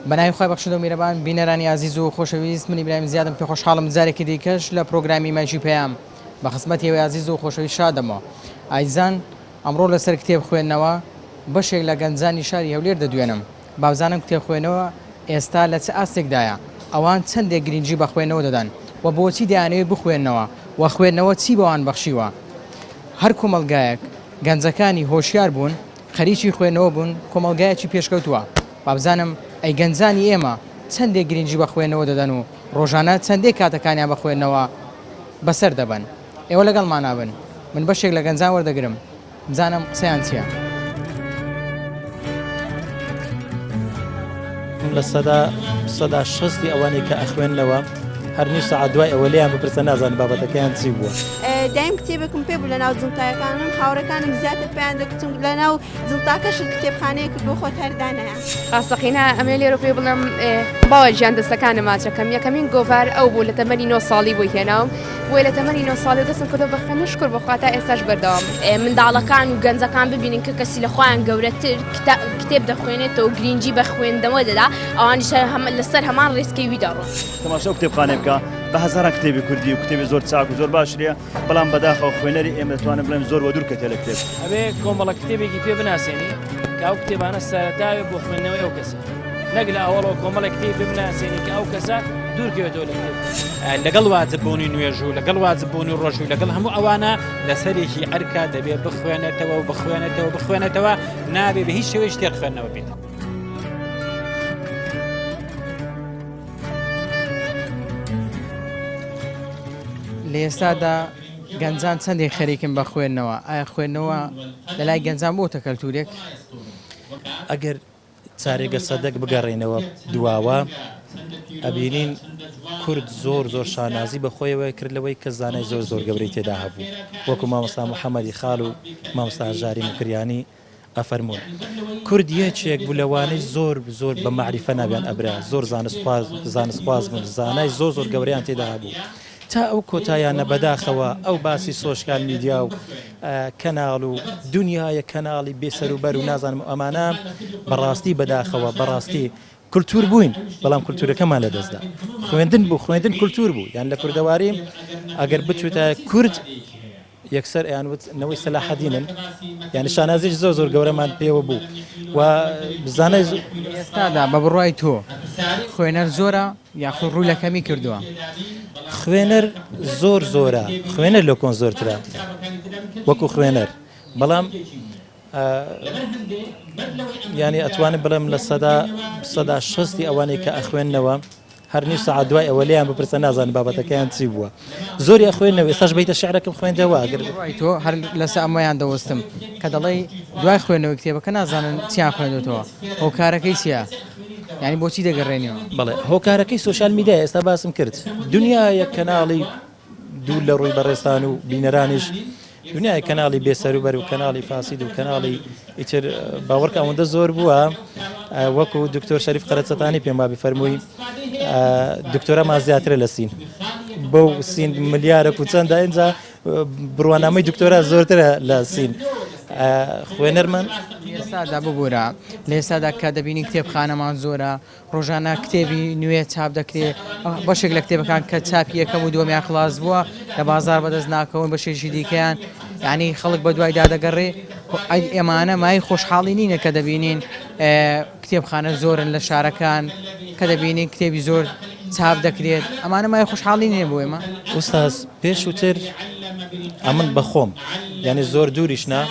بەناوی خوای بەخشندە و میرەبان بینەرانی ئازیز و خۆشەویست من ئیبراهیم زیادم پێ خۆشحاڵم جارێکی دیکەش لە پرۆگرامی مایکی پەیام بە خزمەتی ئێوەی ئازیز و خۆشەویست شادەمەوە ئایزان ئەمڕۆ لەسەر کتێب خوێندنەوە بەشێک لە گەنجانی شاری هەولێر دەدوێنم بابزانم کتێب خوێندنەوە ئێستا لە چ ئاستێکدایە ئەوان چەندێک گرنگی بە خوێندنەوە دەدەن و بۆچی دەیانەوێت بخوێننەوە و خوێندنەوە چی بەوان بەخشیوە هەر کۆمەڵگایەک گەنجەکانی هۆشیار بوون خەریکی خوێندنەوە بوون کۆمەڵگایەکی پێشکەوتووە وابزانم ئەی گەنجانی ئێمە چەندێک گرنگی بە خوێندنەوە دەدەن و ڕۆژانە چەندێک کاتەکانیان بە خوێندنەوە بەسەر دەبەن ئێوە لەگەڵمانا بن من بەشێک لە گەنجان وەردەگرم بزانم قسەیان چییە. 60% ئەوانەی کە ئەخوێننەوە هەر نیو سەعات دوای ئەوە لێیان بپرسە نازانن بابەتەکەیان چی بووە. دایم کتێبێکم پێ بوو لەناو جنتایەکانم هاوڕێکانم زیاتر پێیان دەگوتم لەناو جنتاکەشت کتێبخانەیەکت بۆ خۆت هەر دانایە. ڕاستەقینە ئەمەوێ لێرە پێ بڵێم باوە گیان دەستەکانم ماچەکەم یەکەمین گۆڤار ئەو بوو لە تەمەنی نۆ ساڵی بۆی هێناوم بۆیە لە تەمەنی نۆ ساڵی دەستم کردو بە خوێندن شکر بۆ خوا تا ئێستاش بەردەوام. منداڵەکان و گەنجەکان ببینن کە کەسی لە خۆیان گەورەتر کتێب دەخوێنێتەوە و گرینگی بە خوێندنەوە دەدا ئەوانیش لەسەر هەمان ڕێچکەی وی دەڕۆن. تەماشا ئەو کتێبخانەیە بکە بە هەزاران کتێبی کوردی و کتێبی زۆر چاک و زۆر باش هەیە بەڵام بەداخەوە خوێنەری ئێمە دەتوانم بڵێم زۆر وەدوور کەتێ لە کتێب. ئەبێ کۆمەڵە کتێبێکی پێ بناسێنی کە ئەو کتێبانە سەرەتاوێ بۆ خوێندنەوەی ئەو کەسە نەک لە ئەوەڵەوە کۆمەڵێک کتێب پێ بناسێنی کە ئەو کەسە دوور کەوێتەوە لە کتێب. لەگەڵ واجب بوونی نوێژ و لەگەڵ واجب بوونی ڕۆژ و لەگەڵ هەموو ئەوانە لەسەرێکی ئەرکە دەبێ بخوێنێتەوە و بخوێنێتەوە بخوێنێتەوە نابێ بە هیچ شێوەیەک تێر خوێندنەوە بێت. لە ئێستادا گەنجان چەندێک خەریکن بە خوێندنەوە؟ ئایا خوێندنەوە لە لای گەنجان بۆتە کەلتورێک؟ ئەگەر چارێگە سەدەک بگەڕێینەوە دواوە ئەبینین کورد زۆر زۆر شانازی بە خۆیەوە کرد لەوەی کە زانای زۆر زۆر گەورەی تێدا هەبوو وەکو مامۆستا محەممەدی خاڵ و مامۆستا هەژاری موکریانی ئەفەرموون کورد یەکێک بوو لەوانەی زۆر زۆر بە مەعریفە ناویان ئەبرا زۆر زانستخواز زانستخواز بوون زانای زۆر زۆر گەورەیان تێدا هەبوو تا ئەو کۆتایانە بەداخەوە ئەو باسی سۆشیال میدیا و کەناڵ و دنیایە کەناڵی بێسەروبەر و نازانم ئەمانە بەڕاستی بەداخەوە بەڕاستی کولتوور بووین بەڵام کولتوورەکەمان لەدەستدا خوێندن بوو خوێندن کولتوور بوو یان لە کوردەواری ئەگەر بچوتە کورد یەکسەر ئەیان وت نەوەی سەلاحەدینن یعنی شانازیش زۆر زۆر گەورەمان پێوە بوو و زانای ئێستادا بە بڕوای تۆ خوێنەر زۆرە یاخود ڕووی لە کەمی کردووە؟ خوێنەر زۆر زۆرە خوێنەر لە کۆن زۆرترە وەکو خوێنەر بەڵام یعنی ئەتوانم بڵێم 60% ئەوانەی کە ئەخوێننەوە هەر نیو سەعات دوای ئەوە لێیان بپرسە نازانن بابەتەکەیان چی بووە زۆری ئەخوێنەوە ئێستاش بەیتە شعرەکەم خوێندەوە ئەگەر بڕوای تۆ هەر لەسەر ئەمەیان دەوەستم کە دەڵێی دوای خوێندنەوەی کتێبەکە نازانن چیان خوێندوتەوە هۆکارەکەی چییە؟ یانی بۆچی دەگەڕێنیەوە؟ بەڵێ هۆکارەکەی سۆشیال میدیایە ئێستا باسم کرد دنیایەک کەناڵی دوور لە ڕووی بەڕێزتان و بینەرانیش دنیای کەناڵی بێسەروبەر و کەناڵی فاسید و کەناڵی ئیتر باوەڕکە ئەوەندە زۆر بووە وەکو دکتۆر شەریف قەرەچەتانی پێم وابی فەرمووی دکتۆرەمان زیاترە لە سین بەو سین ملیارەک و چەندە ئینجا بڕوانامەی دکتۆرا زۆرترە لە سین خوێنەرمان ئێستادا ببورە لە ئێستادا کە دەبینین کتێبخانەمان زۆرە ڕۆژانە کتێبی نوێ چاپ دەکرێ، بەشێک لە کتێبەکان کە چاپی یەکەم و دووەمیان خلاص بووە لە بازاڕ بەدەست ناکەون، بەشێکی دیکەیان یانی خەڵک بەدوایدا دەگەڕێ، ئەی ئەمانە مایەی خۆشحاڵی نینە کە دەبینین کتێبخانە زۆرن لە شارەکان، کە دەبینین کتێبی زۆر چاپ دەکرێت، ئەمانە مایەی خۆشحاڵی نینە بۆ ئێمە؟ ئوستاز پێشووتر ئەمن بەخۆم یانی زۆر دووریش نا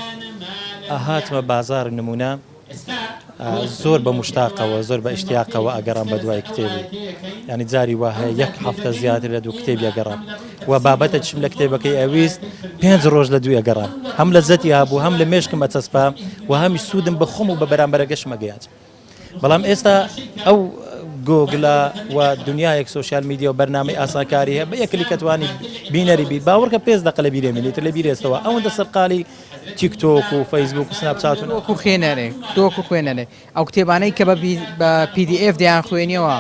ئەهاتمە بازاڕ نموونە، زۆر بە مشتاقەوە زۆر بە ئیشتیاقەوە ئەگەڕام بە دوای کتێبی ینی جاری وا هەیە یەک هەفتە زیاتر لە دوو کتێبی ئەگەڕام و بابەتە چم لە کتێبەکەی ئەویست پێنج ڕۆژ لە دوی ئەگەڕام هەم لە زەتی هەبوو هەم لە مێشکم ئەچەسپا و هەمی سوودم بە خۆم و بە بەرامبەرەگەشم ئەگەیاند بەڵام ئێستا ئەو گۆگلە و دنیایەک سۆشیال میدیا و بەرنامەی ئاسانکاری هەیە بە یەک کلیکە توانی بینەری بی باوەڕکە پێنج دەقە لە بیرێ مێنێتر لە بیرێستەوە ئەوەندە سەرقاڵی تیک تۆک و فەیسبوک و سناپ چات و. وەکو خوێنەرێک تۆ وەکو خوێنەرێک ئەو کتێبانەی کە بە PDF دەیانخوێنیەوە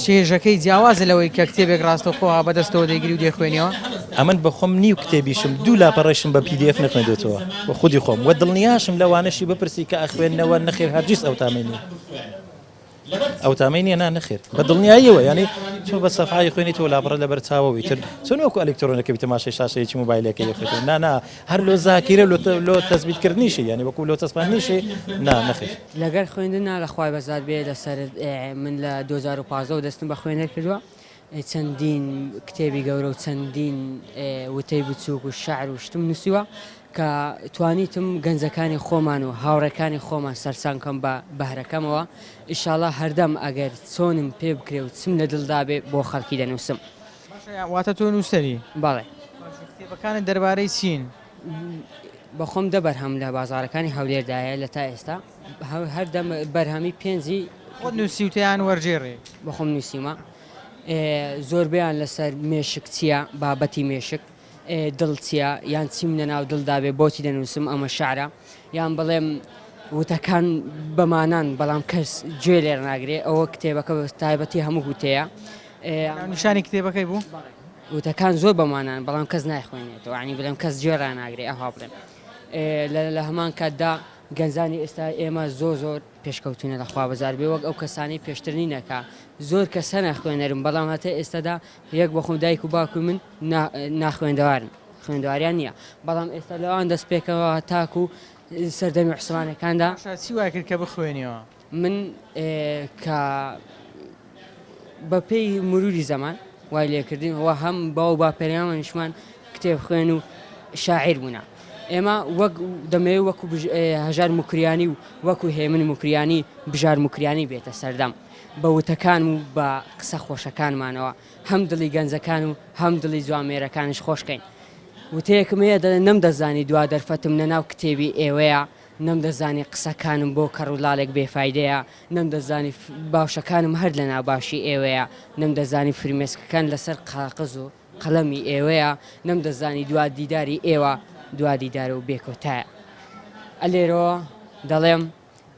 چێژەکەی جیاوازە لەوەی کە کتێبێک ڕاستەوخۆ بەدەستەوە دەیگری و دەیخوێنیەوە؟ ئەمن بە خۆم نیو کتێبیشم دوو لاپەڕەیشم بە PDF نەخوێندۆتەوە بە خودی خۆم وە دڵنیاشم لەوانەشی بپرسی کە ئەخوێننەوە نەخێر هەرگیز ئەو تامەی نیە. ئەو تامەی نییە نا نەخێر بە دڵنیاییەوە یانی تۆ بە سەفحای خوێنی تۆ لاپەڕە لەبەر چاوە و ئیتر چۆن وەکو ئەلکترۆنەکە بی تەماشای شاشەیەکی مۆبایلەکەی خوێنیتەوە نا نا هەر لۆ زاکیرە لۆ لۆ تەسبیتکردنیشی یانی وەکو لۆ چەسپاندنیشی نا نەخێر. لەگەر خوێندن نا لە خوای بەزاد بێ لەسەرت من لە 2015 وە دەستم بە خوێندن کردوە چەندین کتێبی گەورە و چەندین وتەی بچووک و شعر و شتم نووسیوە کە توانیتم گەنجەکانی خۆمان و هاوڕێکانی خۆمان سەرسام کەم بە بەهرەکەمەوە ئیشاڵا هەردەم ئەگەر چۆنم پێ بکرێ و چم لە دڵدا بێ بۆ خەڵکی دەنووسم. باشە واتە تۆ نووسەری؟ بەڵێ. باشە کتێبەکانت دەربارەی چین؟ بەخۆم دە بەرهەم لە بازاڕەکانی هەولێردایە لە تا ئێستا هەردەم بەرهەمی پێنجی. خۆت نووسیوتە یان وەرگێڕی؟ بەخۆم نووسیومە زۆربەیان لەسەر مێشک چییە بابەتی مێشک. دڵ چیە یان چیم لەناو دڵدا بێ بۆچی دەنووسم ئەمە شعرە یان بڵێم وتەکان بەمانان بەڵام کەس گوێ لێ ناگرێ ئەوە کتێبەکە بە تایبەتی هەموو وتەیە نیشانی کتێبەکەی بوو وتەکان زۆر بەمانان بەڵام کەس نایخوێنێتەوە ینی بڵێم کەس گوێ ڕاناگرێ ئەوها بڵێم لە هەمان کاتدا گەنجانی ئێستا ئێمە زۆر زۆر پێشکەوتونە لە خوا بەزار بێ وەک ئەو کەسانەی پێشتر نینەکە زۆر کەس هەنە خوێنەرم بەڵام هەتە ئێستادا یەک بەخۆم دایک و باوکی من ناخوێندەوارن خوێندەواریان نییە بەڵام ئێستا لەوان دەست پێکەوە تاکو سەردەمی عوسمانەکاندا چی وای کرد کە بخوێنیەوە؟ من کە بەپێی مروری زەمان وای لێکردین و هەم باو باپیرانیشمان کتێب خوێن و شاعیر بوونە ئێمە وەک دەمەوێت وەکو هەژار موکریانی و وەکو هێمن موکریانی بژار موکریانی بێتە سەردەم بە وتەکانم و بە قسە خۆشەکانمانەوە هەم دڵی گەنجەکان و هەم دڵی جوامێرەکانیش خۆش کەین. وتەیەکم هەیە دەڵێ نەمدەزانی دوا دەرفەتم لە ناو کتێبی ئێوەیە، نەمدەزانی قسەکانم بۆ کەڕ و لاڵێک بێفایدەیە، نەمدەزانی باوشەکانم هەر لە ناو باشی ئێوەیە، نەمدەزانی فرمێسکەکان لەسەر قاقەز و قەڵەمی ئێوەیە، نەمدەزانی دوا دیداری ئێوە دوا دیدارە و بێکۆتایە. ئەلێرەوە دەڵێم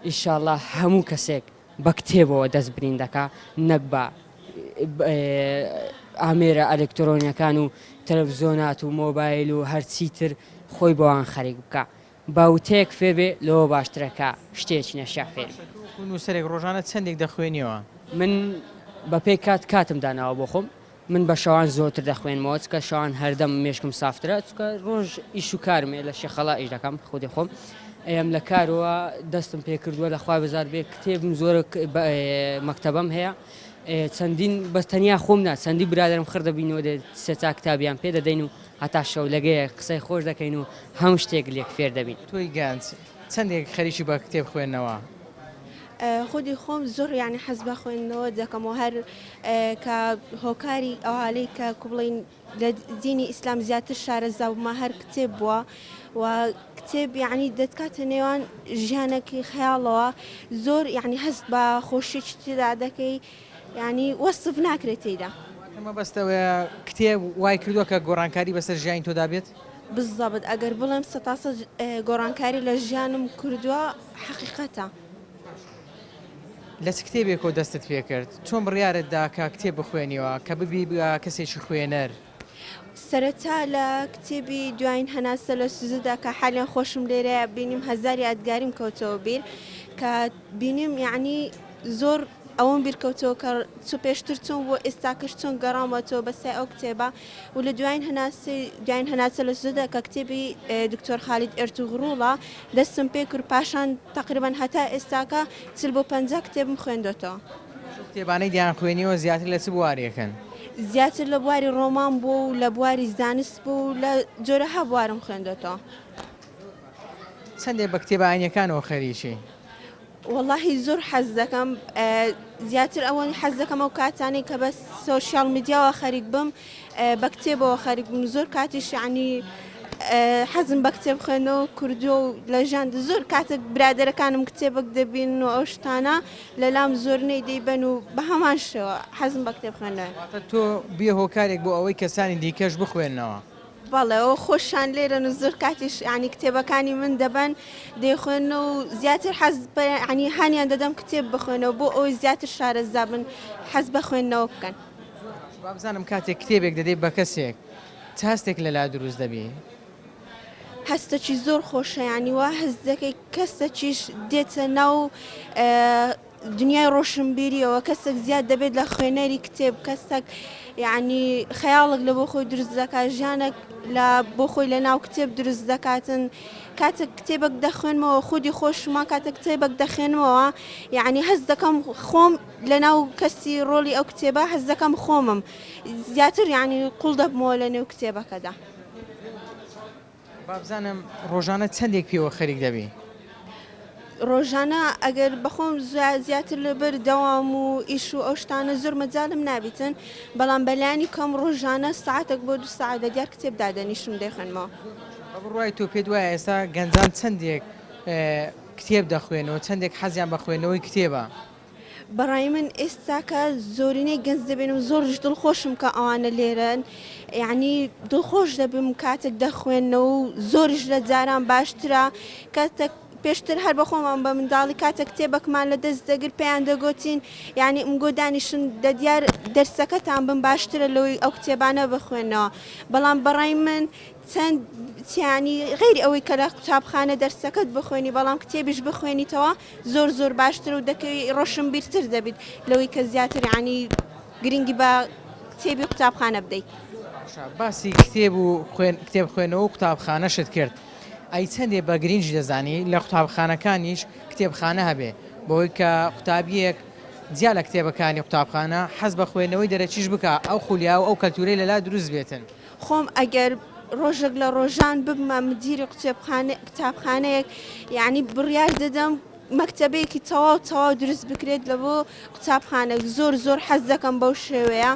ئیشاڵڵا هەموو کەسێک بە کتێبەوە دەست برین دەکا نەک بە ئامێرە ئەلکترۆنیەکان و تەلەفزیۆنات و مۆبایل و هەرچی تر خۆی بەوان خەریک بکا با وتەیەک فێر بێ لەوە باشترە کە شتێکی نەشیا فێر بێ. باشە تۆ وەکو نووسەرێک ڕۆژانە چەندێک دەخوێنیەوە؟ من بەپێی کات کاتم داناوە بۆ خۆم من بە شەوان زۆرتر دەخوێنمەوە چونکە شەوان هەردەم مێشکم سافترە چونکە ڕۆژ ئیش و کارم هەیە لە شێخەڵا ئیش دەکەم خودی خۆم ئەم لە کارەوە دەستم پێ کردووە لە خوای بەزار بێ کتێبم زۆر مەکتەبەم هەیە چەندین بەس تەنیا خۆم نا چەندی برادرم خڕ دەبینەوە دێ سێ چا کتابیان پێ دەدەین و هەتا شەو لەگەیە قسەی خۆش دەکەین و هەموو شتێک لێک فێر دەبین. تۆی گەنج چەندێک خەریکی بە کتێب خوێندنەوە؟ خودی خۆم زۆر یانی حەز بە خوێندنەوە دەکەم و هەر کە هۆکاری ئەوالەی کە کو بڵین لە دینی ئیسلام زیاتر شارەزا بوومە هەر کتێب بووە و کتێب یعنی دەتکاتە نێوان ژیانێکی خەیاڵەوە زۆر یعنی هەست بە خۆشیی تێدا دەکەی یعنی وەسف ناکرێت تێیدا. واتە مەبەست ئەوەیە کتێب وای کردووە کە گۆڕانکاری بەسەر ژیانی تۆدا بێت؟ بالضبط ئەگەر بڵێم سەتاسەد گۆڕانکاری لە ژیانم کردووە حەقیقەتە. لە چ کتێبێکەوە دەستت پێکرد؟ چۆن بڕیارت دا کە کتێب بخوێنیەوە، کە ببی بە کەسێکی خوێنەر؟ سەرەتا لە کتێبی دوایین هەناسە لە سوزدا کە حالیان خۆشم لێرەیە بینیم هەزار یادگاریم کەوتەوە بیر کە بینیم یەعنی زۆر ئەوەم بیرکەوتەوە کە چ پێشتر چۆن بووە ئێستاکەش چۆن گەڕاومەتەوە بە سای ئەو کتێبە و لە دوایین هەناسەی دوایین هەناسە لە سوزدا کە کتێبی دکتۆر خالید ئێرتوغروڵە دەستم پێ کرد پاشان تەقریبەن هەتا ئێستاکە 40 بۆ 50 کتێبم خوێندۆتەوە. ئەو کتێبانەی دەیانخوێنیەوە زیاتر لە چ بوارێکن؟ زیاتر لە بواری ڕۆمان بووە و لە بواری زانست بوو و لە جۆرەها بوارم خوێندۆتەوە. چەندێک بە کتێبە ئاینیەکانەوە خەریکی؟ وەڵاهی زۆر حەز دەکەم زیاتر ئەوەی حەز دەکەم ئەو کاتانەی کە بە سۆشیال میدیاوە خەریک بم بە کتێبەوە خەریک بم زۆر کاتیش یعنی حەزم بە کتێب خوێندنەوە کردووە و لە ژیان زۆر کاتێک برادەرەکانم کتێبێک دەبین و ئەو شتانە لەلام زۆر نەی دەیبەن و بە هەمان شێوە حەزم بە کتێب خوێندنەوەیە. واتە تۆ بیە هۆکارێک بۆ ئەوەی کەسانی دیکەش بخوێننەوە. بەڵێ ئەوە خۆشیان لێرەن و زۆر کاتیش یانی کتێبەکانی من دەبەن دەیخوێنن و زیاتر حەز بە یانی هانیان دەدەم کتێب بخوێنەوە بۆ ئەوەی زیاتر شارەزا بن حەز بە خوێندنەوە بکەن. زۆر باشە با بزانم کاتێک کتێبێک دەدەی بە کەسێک چ هەستێک لەلا دروست دەبی؟ هەستەکی زۆر خۆشە یانی وا هەست دەکەی کەسەکیش دێتە ناو. دنیای ڕۆشنبیریەوە کەسێک زیاد دەبێت لە خوێنەری کتێب کەسێک یعنی خەیاڵێک لە بۆ خۆی دروست دەکات ژیانێک لە بۆ خۆی لە ناو کتێب دروست دەکاتن کاتێک کتێبێک دەخوێنمەوە خودی خۆشمان کاتێک کتێبێک دەخوێنمەوە یعنی هەست دەکەم خۆم لە ناو کەسی ڕۆڵی ئەو کتێبە هەست دەکەم خۆمم زیاتر یعنی قوڵ دەبمەوە لە نێو کتێبەکەدا. بابزانم ڕۆژانە چەندێک پێوە خەریک دەبی؟ ڕۆژانە ئەگەر بەخۆم زیاتر لەبەر دەوام و ئیش و ئەو شتانە زۆر مەجالم نابیتن بەڵام بەلایەنی کەم ڕۆژانە سەعاتێک بۆ دو سەعات بە دیار کتێب دادەنیشم دەیخوێنمەوە. بە بڕوای تۆ پێت وایە ئێستا گەنجان چەندێک کتێب دەخوێنەوە چەندێک حەزیان بە خوێندنەوەی کتێبە؟ بەڕای من ئێستاکە زۆرینەی گەنج دەبینم زۆریش دڵخۆشم کە ئەوانە لێرەن یعنی دڵخۆش دەبم کاتێک دەخوێنەوە و زۆریش لە جاران باشترە کاتێک پێشتر هەر بەخۆمان بە منداڵی کاتێک کتێبەکمان لە دەست دەگر پێیان دەگوتین یعنی ئمگۆ دانیشن دە دیار دەرسەکەتان بن باشترە لەوەی ئەو کتێبانە بخوێنەوە بەڵام بەڕای من چەند یانی غەیری ئەوەی کە لە قوتابخانە دەرسەکەت بخوێنی بەڵام کتێبیش بخوێنیتەوە زۆر زۆر باشترە و دەکەوی ڕۆشنبیرتر دەبیت لەوەی کە زیاتر یانی گرنگی بە کتێبی قوتابخانە بدەیت. باشە باسی کتێب و خوێن کتێب خوێندنەوە و قوتابخانەشت کرد ئەی چەندێ بە گرینگی دەزانی لە قوتابخانەکانیش کتێبخانە هەبێ بەوەی کە قوتابیەک جیا لە کتێبەکانی قوتابخانە حەز بە خوێندنەوەی دەرەکیش بکا ئەو خولیا و ئەو کەلتورەی لەلا دروست بێتن. خۆم ئەگەر ڕۆژێک لە ڕۆژان ببمە مدیری قوتێبخانە قوتابخانەیەک یعنی بڕیار دەدەم مەکتەبەیەکی تەواو تەواو دروست بکرێت لە بۆ قوتابخانە زۆر زۆر حەز دەکەم بەو شێوەیە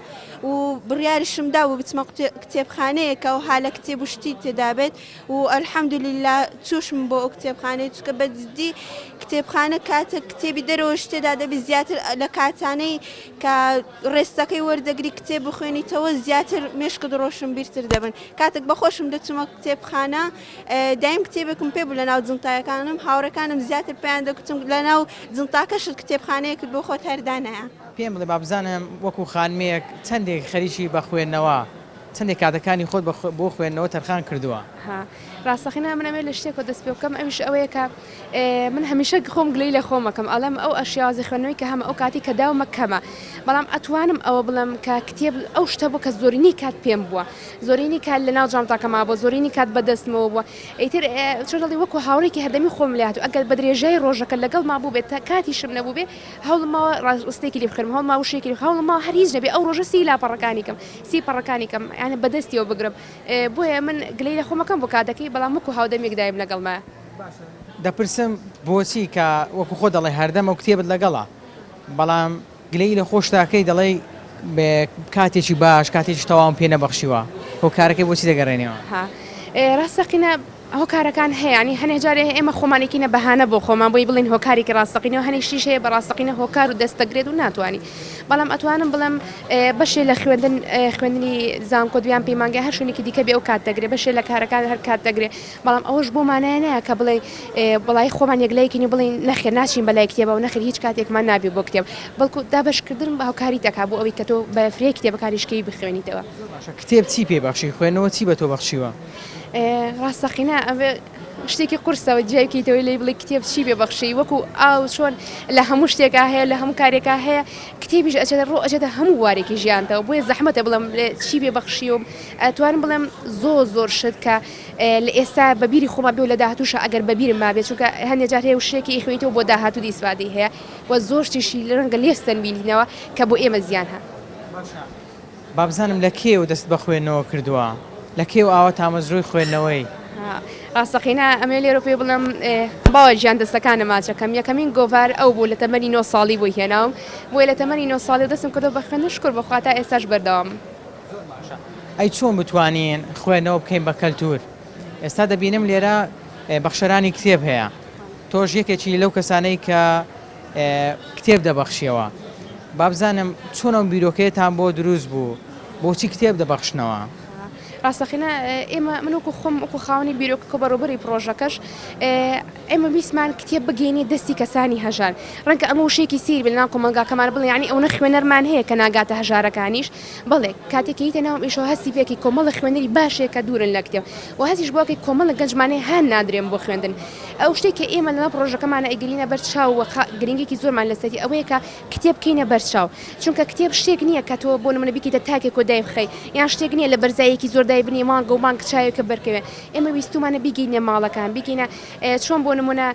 و بڕیاریشم دابوو بچمە کتێبخانەیەکە و ها لە کتێب و شتی تێدا بێت و الحمدللە چووشم بۆ ئەو کتێبخانەی چونکە بە جدی کتێبخانە کاتێک کتێبی دەرەوەش تێدا دەبی زیاتر لە کاتانەی کە ڕێستەکەی وەردەگری کتێب بخوێنیتەوە زیاتر مێشکت ڕۆشنبیرتر دەبن کاتێک بەخۆشم دەچمە کتێبخانە دایم کتێبێکم پێ بوو لەناو جنتایەکانم هاوڕێکانم زیاتر پێیان دەگوتم لەناو جنتاکەشت کتێبخانەیەکت بۆ خۆت هەر دانایە. پێم بڵێ با بزانم وەکو خانمێک چەندێک خەریکی بە خوێندنەوە چەندێک کاتەکانی خۆت بۆ خوێندنەوە تەرخان کردووە؟ ڕاستەقینە من ئەمەوێت لە شتێکەوە دەست پێ بکەم ئەویش ئەوەیە کە من هەمیشە خۆم گلەی لە خۆم ئەکەم ئەڵێم ئەو شێوازی خوێندنەوەی کە هەمە ئەو کاتی کە داومە کەمە بەڵام ئەتوانم ئەوە بڵێم کە کتێب ئەو شتە بوو کە زۆرینەی کات پێم بووە زۆرینەی کات لە ناو جانتاکەما بووە زۆرینەی کات بەدەستمەوە بووە ئیتر چۆن دەڵێی وەکو هاوڕێکی هەردەمی خۆم لێ هاتوو ئەگەر بە درێژای ڕۆژەکە لەگەڵما بووبێت تا کاتیشم نەبووبێ هەوڵم ماوە ڕستێکی لێ بخوێنم هەوڵم ماوە وشەیەکی لێ هەوڵم ماوە هەر هیچ نەبێ ئەو ڕۆژە سی لاپەڕەکانی کەم سی پەڕەکانی کەم یانی بەدەستیەوە بگرم بۆیە من گلەی لە خۆم ئەکەم بۆ کاتەکەی بەڵام وەکو هاودەمێک دایم لەگەڵمایە. باشە دەپرسم بۆچی کە وەکو خۆت دەڵێی هەردەم ئەو کتێبت لەگەڵە بەڵام گلەیی لە خۆشت ئەکەی دەڵێی کاتێکی باش کاتێکی تەواوم پێ نەبەخشیوە هۆکارەکەی بۆچی دەگەڕێنیەوە؟ ها ڕاستەقینە هۆکارەکان هەیە یانی هەنێ جارێ هەیە ئێمە خۆمان ئەیکەینە بەهانە بۆ خۆمان بۆی بڵێین هۆکارێکی ڕاستەقینە و هەنێ شتیش هەیە بە ڕاستەقینە هۆکار و دەست دەگرێت و ناتوانی بەڵام ئەتوانم بڵێم بەشێ لە خوێندن خوێندنی زانکۆ یان پەیمانگە هەر شوێنێکی دیکە بێ ئەو کات دەگرێ بەشێ لە کارەکان هەر کات دەگرێ بەڵام ئەوەش بۆ مانایە نایە کە بڵێ بەڵی خۆمان یەکلایکین و بڵێین نەخێر ناچین بەلای کتێبەوە نەخێر هیچ کاتێکمان نابێ بۆ کتێب بەڵکو دابەشکردن هاوکاری دەکا بۆ ئەوەی کە تۆ بە فرەی کتێبەکانیش کەی بخوێنیتەوە. زۆر باشە کتێب چی پێ بەخشی خوێندنەوە چی بە تۆ بەخشیوە؟ ڕاستەقینە ئەوێ شتێکی قورسە جیای بکەیتەوەی لێی بڵێی کتێب چی پێ بەخشی وەکو ئاو چۆن لە هەموو شتێکا هەیە لە هەموو کارێکا هەیە کتێبیش ئەچێتە ڕۆ ئەچێتە هەموو بوارێکی ژیانتەوە بۆیە زەحمەتە بڵێم چی پێ بەخشی و ئەتوانم بڵێم زۆر زۆر شت کە لە ئێستا بە بیری خۆما بێ و لە داهاتووشا ئەگەر بە بیرم مابێ چونکە هەندێ جار هەیە وشەیەکی ئەیخوێنیتەوە بۆ داهاتوو ئیسفادەی هەیە و زۆر شتیشی ڕەنگە لێ ستەنبینینەوە کە بۆ ئێمە زیان هە. باشە با بزانم لە کێیەوە دەستت بە خوێندنەوە کردووە؟ لە کێوە ئاوا تامەزرۆی خوێندنەوەی؟ ڕاستەقینە ئەمەوێ لێرە پێ بڵێم باوە گیان دەستەکانم ماچەکەم یەکەمین گۆڤار ئەو بوو لە تەمەنی نۆ ساڵی بۆی هێناوم بۆیە لە تەمەنی نۆ ساڵی دەستم کردەوە بە خوێندن شوکر بە خوا تا ئێستاش بەردەوامم. زۆر باشە ئەی چۆن بتوانین خوێندنەوە بکەین بە کەلتور؟ ئێستا دەبینم لێرە بەخشەرانی کتێب هەیە تۆش یەکێکی لەو کەسانەی کە کتێب دەبەخشیەوە با بزانم چۆن ئەم بیرۆکەیەتان بۆ دروست بوو بۆچی کتێب دەبەخشنەوە؟ ڕاستەقینە ئێمە من وەکو خۆم وەکو خاوەنی بیرۆکەکە و بەڕێوبەری پڕۆژەکەش ئێمە ویستمان کتێب بگەینێ دەستی کەسانی هەژار ڕەنگە ئەمە وشەیەکی سەیر بێ لەناو کۆمەڵگاکەمان بڵێن یانی ئەونە خوێنەرمان هەیە کە ناگاتە هەژارەکانیش بەڵێ کاتێک کە یتە ناو ئەم ئیشەوە هەستی پێ ئەکەی کۆمەڵە خوێنەری باش هەیە کە دوورن لە کتێب و هەستیش بۆ ئەکەی کۆمەڵە گەنجمان هەیە هان نادرێن بۆ خوێندن ئەو شتێک کە ئێمە لەناو پڕۆژەکەمانە ئەیگرینە بەر چاو و گرنگێکی زۆرمان لەسەری ئەوەیە کە کتێب بکەینە بەر چاو چونکە کتێب شتێک نییە کە تۆ بۆ نمونە بیکەیتە تاکێک و دایبخەی یان شتێک نییە لە بەرزاییەکی زۆر دایبنێی مانگە و مانگ چاوێکە بەرکەوێ ئێمە ویستومانە بیگەینە ماڵەکان بیگەینە چۆن بۆ نمونە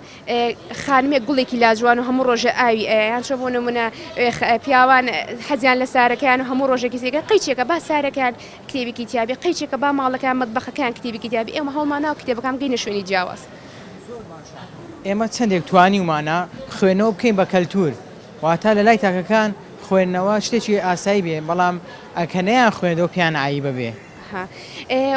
خانمێک گوڵێکی لاجوان و هەموو ڕۆژێ ئاوی ئەیە یان چۆن بۆ نمونە پیاوان حەزیان لە سارەکەیان و هەموو ڕۆژێکی سێگە قەیچێکە با سارەکەیان کتێبێکی تیابێ قەیچێکە با ماڵەکەیان مەتبەخەکەیان کتێبێکی تیابێ ئێمە هەوڵمان ناوە کتێبەکان بگەینە شوێنی جیاواز. زۆر باشە ئێمە چەندێک توانیومانە خوێندنەوە بکەین بە کەلتور واتا لە لای تاکەکان خوێندنەوە شتێکی ئاسایی بێ بەڵام کە نەیان خوێندەوە پێیان عەیبە بێ.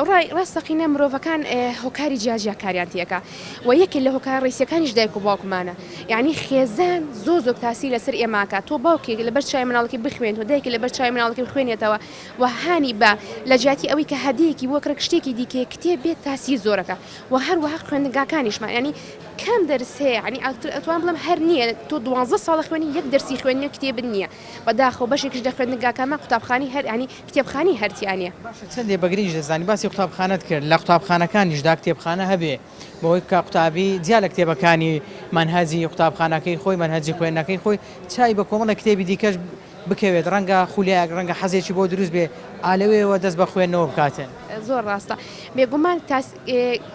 ڕای ڕاستەقینە مرۆڤەکان هۆکاری جیاجیا کاریان تێکا و یەکێ لە هۆکارە ڕئیسیەکانیش دایک و باوکمانە یعنی خێزان زۆر زۆر تاسی لەسەر ئێماکە تۆ باوکێک لەبەر چاوی مناڵەکەی بخوێنێت و دایکی لەبەر چاوی مناڵەکەی بخوێنێتەوە و هانی بە لە جیاتی ئەوەی کە هەدیەکی بۆ کڕێک شتێکی دیکەیە کتێب بێت تاسی زۆرەکە و هەروەها خوێندنگاکانیشمان یعنی کەم دەرس هەیە یعنی ئەتوانم بڵێم هەر نییە تۆ دوانزە ساڵە خوێنی یەک دەرسی خوێندنی کتێبت نییە بەداخەوە بەشێکیش لە خوێندنگاکانمان قوتابخانەی هەر یانی کتێبخانەی هەر تیا نییە. باشە چەندێ بە گرنگیش دەزانی باسی قوتابخانەت کرد لە قوتابخانەکانیشدا کتێبخانە هەبێ بەوەی کە قوتابی جیا لە کتێبەکانی مەنهەجی قوتابخانەکەی خۆی مەنهەجی خوێندنەکەی خۆی چای بە کۆمەڵێک کتێبی دیکەش بکەوێت ڕەنگە خولیایەک ڕەنگە حەزێکی بۆ دروست بێ ئا لەوێوە دەست بە خوێندنەوە بکاتن. زۆر ڕاستە بێگومان تاس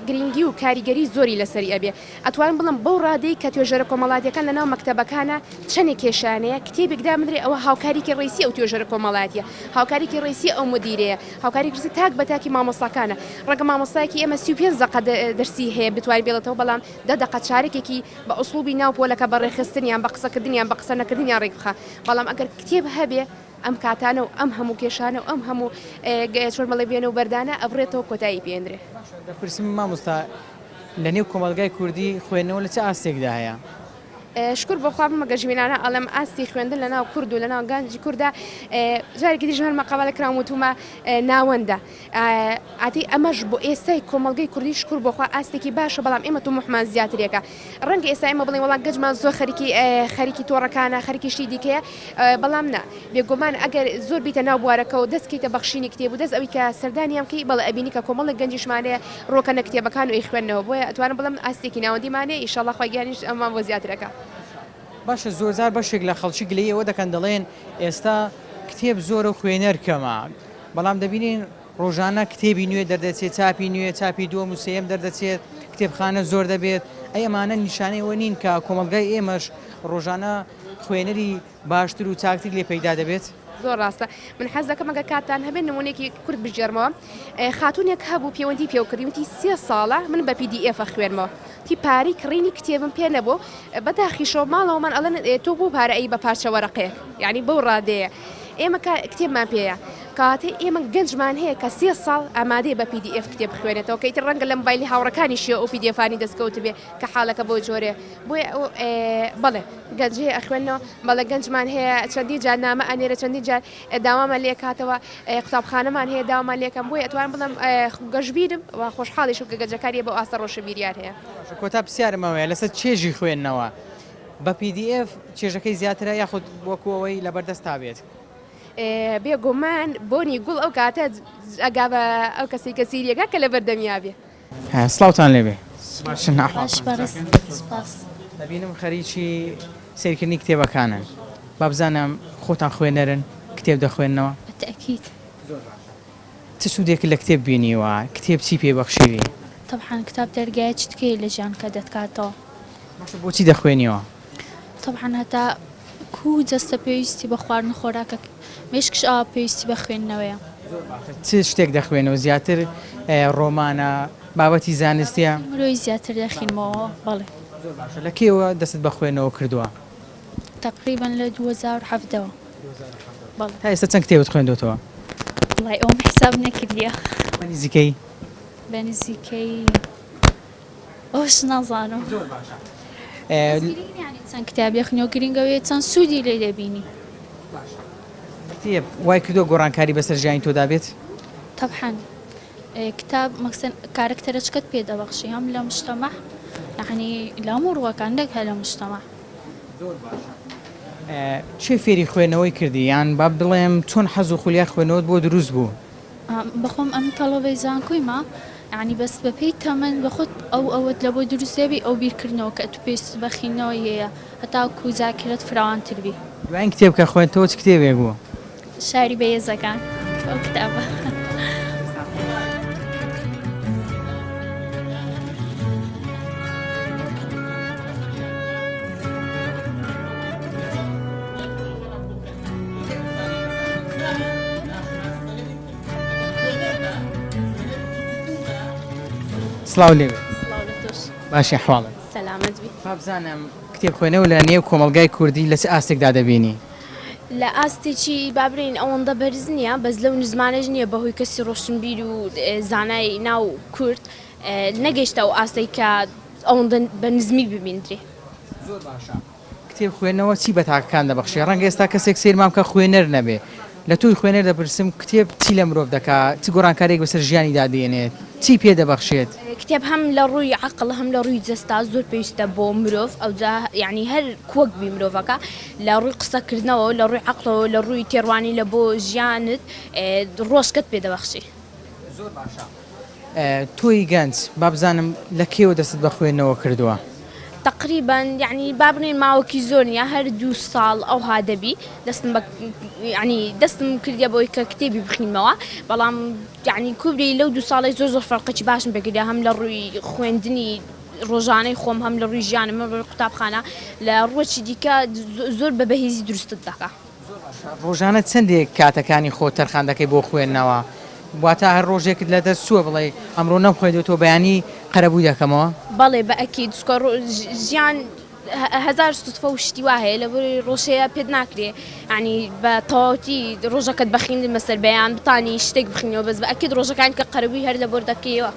گرنگی و کاریگەری زۆری لەسەری ئەبێ ئەتوانم بڵێم بەو ڕادەی کە توێژەرە کۆمەڵاتیەکان لەناو مەکتەبەکانا چەنێک کێشەیان هەیە کتێبێک دابنرێ ئەوە هاوکاریکی ڕیسی ئەو توێژەرە کۆمەڵایەتیە هاوکاریکی ڕیسی ئەو مدیرەیە هاوکاریکی ڕیسی تاک بە تاکی مامۆستاکانە ڕەنگە مامۆستایەکی ئێمە 35 دەقە دەرسی هەیە بتوانێت بێڵێتەوە بەڵام دە دەقە چارەکێکی بە ئوسڵوبی ناو پۆلەکە بە ڕێکخستنیان بە قسەکردنیان بە قسە نەکردنیان ڕێک بخا بەڵام ئەگەر کتێب هەبێ ئەم کاتانە و ئەم هەموو کێشانە و ئەم هەموو چۆن بڵێ وێنە و بەردانە ئەبڕێتەوە کۆتایی پێ ئەنرێ. باشە دەپرسم مامۆستا لە نێو کۆمەڵگای کوردی خوێندنەوە لە چ ئاستێکدا هەیە؟ شکور بۆ خوا بمە گەشبینانە ئەڵێم ئاستی خوێندن لە ناو کورد و لە ناو گەنجی کورددا جارێکی دیش هەر مەقابەلە کراوم وتومە ناوەندە ئادی ئەمەش بۆ ئێستای کۆمەڵگەی کوردی شکور بۆ خوا ئاستێکی باشە بەڵام ئێمە تموحمان زیاترێکە ڕەنگە ئێستا ئێمە بڵێین وەڵا گەنجمان زۆر خەریکی خەریکی تۆڕەکانە خەریکی شتی دیکەیە بەڵام نا بێگومان ئەگەر زۆر بیتە ناو بوارەکە و دەست کەیتە بەخشینی کتێب و دەست ئەوی کە سەردانیان بکەی بەڵێ ئەبینی کە کۆمەڵێک گەنجیشمان هەیە ڕۆکەنە کتێبەکان و ئەیخوێننەوە بۆیە ئەتوانم بڵێم ئاستێکی ناوەندیمان هەیە ئیشەڵا خوای گیانیش ئەمەمان بۆ زیاتر ئەکا. باشە زۆرجار بەشێک لە خەڵکی گلەیی ئەوە دەکەن دەڵێن ئێستا کتێب زۆرە و خوێنەر کەمە بەڵام دەبینین ڕۆژانە کتێبی نوێ دەردەچێت، چاپی نوێ، چاپی دووەم و سێیەم دەردەچێت، کتێبخانە زۆر دەبێت، ئەی ئەمانە نیشانەی ئەوە نین کە کۆمەڵگای ئێمەش ڕۆژانە خوێنەری باشتر و چاکتری لێ پەیدا دەبێت؟ زۆر ڕاستە. من حەز دەکەم ئەگەر کاتتان هەبێت نموونەیەکی کورت بگێڕمەوە. خاتوونێک هەبوو پێوەندی پێوە کردین وتی سێ ساڵە من بە PDF ئەخوێنمەوە. وتی پارەی کڕینی کتێبم پێ نەبوو، بە داخیشەوە ماڵەوەمان ئەڵێن تۆ بۆ پارە ئەی بە پارچە وەرەقەیەک؟ یانی بەو ڕادەیە. ئێمە کە کتێبمان پێیە. کەواتە ئێمە گەنجمان هەیە کە سێ ساڵ ئامادەیە بە PDF کتێب بخوێنێتەوە کە ئیتر ڕەنگە لە مۆبایلی هاوڕێکانیشیەوە ئەو PDF انی دەستکەوتبێ کە حاڵەکە بەو جۆرەیە. بۆیە ئەو بەڵێ گەنج هەیە ئەخوێنەوە، بەڵێ گەنجمان هەیە چەندین جار نامە ئەنێرێ چەندین جار داوامان لێ کاتەوە قوتابخانەمان هەیە داوامان لێکەن بۆیە ئەتوانم بڵێم گەشبینم و خۆشحاڵیشم کە گەنجەکانی بەو ئاستە ڕۆشنبیریان هەیە. باشە کۆتا پرسیارم ئەوەیە لەسەر چێژی خوێندنەوە بە PDF چێژەکەی زیاترە یاخود وەکو ئەوەی لەبەردەستا بێت؟ بێگومان بۆنی گوڵ ئەو کاتە ئەگا بە ئەو کەسەی کە سیریەکە کە لەبەردەمیا بێ. سڵاوتان لێبێ باشن ئەحواڵتان چاکن دەبینم خەریکی سەیرکردنی کتێبەکانن با بزانم خۆتان خوێنەرن کتێب دەخوێننەوە؟ بالتأکید. زۆر باشە چ سوودێکت لە کتێب بینیوە کتێب چی پێ بەخشیوی؟ تەبعەن کتاب دەرگایەکی تکەیە لە ژیان کە دەتکاتەوە. باشە بۆچی دەخوێنیەوە؟ تەبعەن هەتا کوو جەستە پێویستی بە خواردن و خۆراکە مێشکش ئاوا پێویستی بە خوێندنەوەیە. زۆر باشە چ شتێک دەخوێنەوە زیاتر ڕۆمانە بابەتی زانستیە؟ بابەتی مرۆیی زیاتر دەخینمەوە بەڵێ. زۆر باشە لە کەیەوە دەستت بە خوێندنەوە کردووە؟ تەقریبەن لە 2017 وە. 2017 بەڵێ. تا ئێستا چەند کتێبت خوێندۆتەوە؟ وەڵای ئەوەم حیساب نەکردیە. بە نزیکەی؟ بە نزیکەی ئەوەش نازانم. زۆر باشە. بەس گرینگ نیە یانی چەند کتاب دەخوێنیەوە گرینگ ئەوەیە چەند سوودی لێ دەبینی. باشە کتێب وای کردووە گۆڕانکاری بەسەر ژیانی تۆدا بێت؟ تەبعەن. کتاب مەسەن کارەکتەرەچکەت پێ دەبەخشی هەم لە مجتەمەع یەعنی لە هەموو ڕووەکان نەک هەر لە مجتەمەع. زۆر باشە کێ فێری خوێندنەوەی کردی یان با بڵێم چۆن حەز و خولیای خوێندنەوەت بۆ دروست بوو؟ بەخۆم ئەمن تەڵەبەی زانکۆیمە یەعنی بەس بەپێی تەمەن بەخۆت ئەو ئەوەت لەبۆ دروست دەبی ئەو بیرکردنەوە کە ئەتوو پێویستت بە خیندنەوەی هەیە هەتاکوو زاکیرەت فراوانتر بی. دوایین کتێب کە خوێندتەوە چ کتێبێک بوو؟ شاری بەهێزەکان ئەو کتابە. سڵاو لێ باشی حواڵت سەلامەت بی بزانم کتێب خوێنەوە لە نێو کۆمەڵگای کوردی لە چ ئاستێکدا دەبینی؟ لە ئاستێکی با بڵێین ئەوەندە بەرز نییە بەس لەو نزمانەش نییە بەهۆی کەسی ڕۆشنبیر و زانای ناو کورد نەگەیشتە ئەو ئاستەی کە ئەوەندە بە نزمی ببیندرێ. زۆر باشە کتێب خوێندنەوە چی بە تاکەکان دەبەخشێ؟ ڕەنگە ئێستا کەسێک سەیرمان بکا خوێنەر نەبێ لە تۆی خوێنەر دەپرسم کتێب چی لە مرۆڤ دەکا؟ چ گۆڕانکارییەک بەسەر ژیانیدا دێنێت؟ چی پێ دەبەخشێت؟ کتێب هەم لە ڕووی عەقڵ هەم لە ڕووی جەستە زۆر پێویستە بۆ مرۆڤ ئەوجا یانی هەر کوەک بی مرۆڤەکە لە ڕووی قسە کردنەوە لە ڕووی عەقڵەوە لە ڕووی تێڕوانین لە بۆ ژیانت ڕۆشکەت پێ دەبەخشی. زۆر باشە تۆی گەنج با بزانم لە کەیەوە دەستت بە خوێندنەوە کردووە؟ تەقریبەن یانی با بڵێین ماوەکی زۆر نییە هەر دوو ساڵ ئەوها دەبی دەستم بە یانی دەستم کردیە بەوەی کە کتێبی بخینمەوە بەڵام یانی کوبری لەو دوو ساڵەی زۆر زۆر فەرقێکی باشم پێ کردیە هەم لە ڕووی خوێندنی ڕۆژانەی خۆم هەم لە ڕووی ژیانم هەم لە ڕووی قوتابخانە لە ڕووەکی دیکە زۆر بە بەهێزی دروستت دەکا. زۆر باشە ڕۆژانە چەندێک کاتەکانی خۆت تەرخان دەکەی بۆ خوێندنەوە؟ واتە هەر ڕۆژێکت لە دەست چووە بڵێی ئەمڕۆ نەمخوێندووەتەوە بەیانی قەرەبووی دەکەمەوە؟ بەڵێ بە ئەکید چونکە ژیان هەزار سوتفە و شتی وا هەیە لەبەرئەوەی ڕۆژ هەیە پێت ناکرێ یانی بە تەواوەتی ڕۆژەکەت بە خیندن بەسەر بەیان بتانی شتێک بخینەوە بەس بە ئەکید ڕۆژەکانی کە قەرەبووی هەر لەبۆر دەکەیەوە.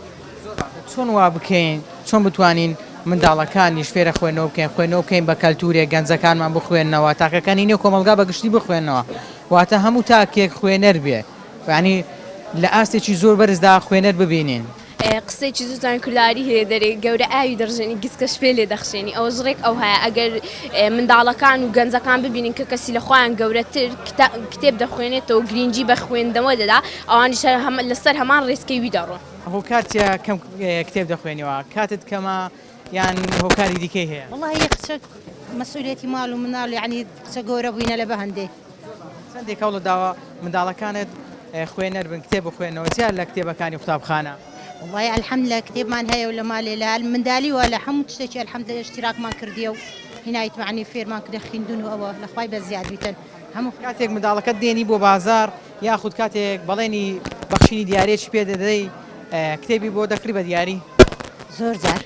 زۆر باشە چۆن وا بکەین چۆن بتوانین منداڵەکانیش فێرە خوێندنەوە بکەین خوێندنەوە بکەین بە کەلتورێک گەنجەکانمان بخوێننەوە تاکەکانی نێو کۆمەڵگا بە گشتی بخوێننەوە واتە هەموو تاکێک خوێنەر بێ یانی لە ئاستێکی زۆر بەرزدا خوێنەر ببینین. قسەیەکی زۆر جوانی کوردەواری هەیە دەرێ گەورە ئاوی دەڕژێنی گسکەش پێ لێ دەخشێنی ئەوەش ڕێک ئەوهایە ئەگەر منداڵەکان و گەنجەکان ببینن کە کەسی لە خۆیان گەورەتر کتێب دەخوێنێتەوە گرینگی بە خوێندنەوە دەدا ئەوانیش لەسەر هەمان ڕێچکەی وی دەڕۆن. هۆکار چیە کەم کتێب دەخوێنیەوە کاتت کەمە یان هۆکاری دیکەی هەیە؟ وەڵاهی قچە مەسئولیەتی ماڵ و مناڵ یەعنی قچە گەورە بووینە لە بەهەندێ. چەندێک هەوڵت داوە منداڵەکانت خوێنەر بن کتێب بخوێنەوە جیا لە کتێبەکانی قوتابخانە؟ وەڵاهی الحمدللە کتێبمان هەیە و لە مالێ لە مندالی وە لە هەموو تشتێکی الحمدللە ئیشتیراکمان کردیە و هینایت مەعنی فێرمان کردە خیندن و ئەوە لە خوای بەزیاد بیتن هەموو. کاتێک منداڵەکەت دێنی بۆ بازاڕ یاخود کاتێک بەڵێنی بەخشینی دیاریەکی پێ دەدەی کتێبی بۆ دەکڕی بە دیاری؟ زۆر جار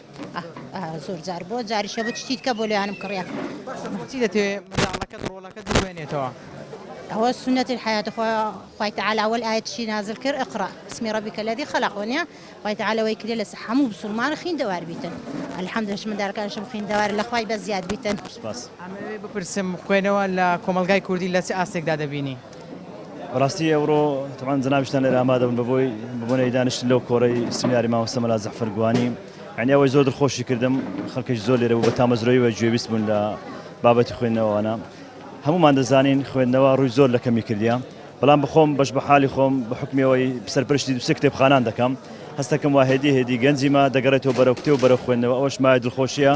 زۆر جار بۆ جاریشە بۆ شتی دیکە بۆ لێیانم کڕیە. باشە بۆچی دەتەوێ منداڵەکەت ڕۆڵەکەت بخوێنێتەوە؟ ئەوە سوننەت الحیاة خوا خوای تعالی ئەوەل ئایەتشی نازل کرد اقرا بسم ربک الذی خلق وەنیە خوای تعالی وەی کردیە لەسەر هەموو بسوڵمان خیندەوار بیتن الحمدللە مندالەکانشم خیندەوار لە خوای بەس زیاد بیتن. سپاس. ئەمەوێ بپرسم خوێنەوە لە کۆمەڵگای کوردی لە چ ئاستێکدا دەبینی؟ بەڕاستی ئەوڕۆ تەبعەن جەنابیشتان لێرە ئامادە بوون بەبۆی بەبۆنەی دانیشتن لەو کۆڕەی سیمیناری مامۆستا مەلا جەعفەر گوانی یعنی ئەوەی زۆر دڵخۆشی کردم خەڵکێکی زۆر لێرە بوو بە تامەزرۆیی و گوێبیست بوون لە بابەتی خوێندنەوەوانە هەمومان دەزانین خوێندنەوە ڕووی زۆر لە کەمی کردیە بەڵام بخۆم بەش بە حالی خۆم بە حکمیەوەی سەرپەرشتی دوسێ کتێبخانان دەکەم هەستەکەم وا هێدی هێدی گەنجی ما دەگەڕێتەوە بەرەو کتێب و بەرەو خوێندنەوە ئەوەش مایە دڵخۆشیە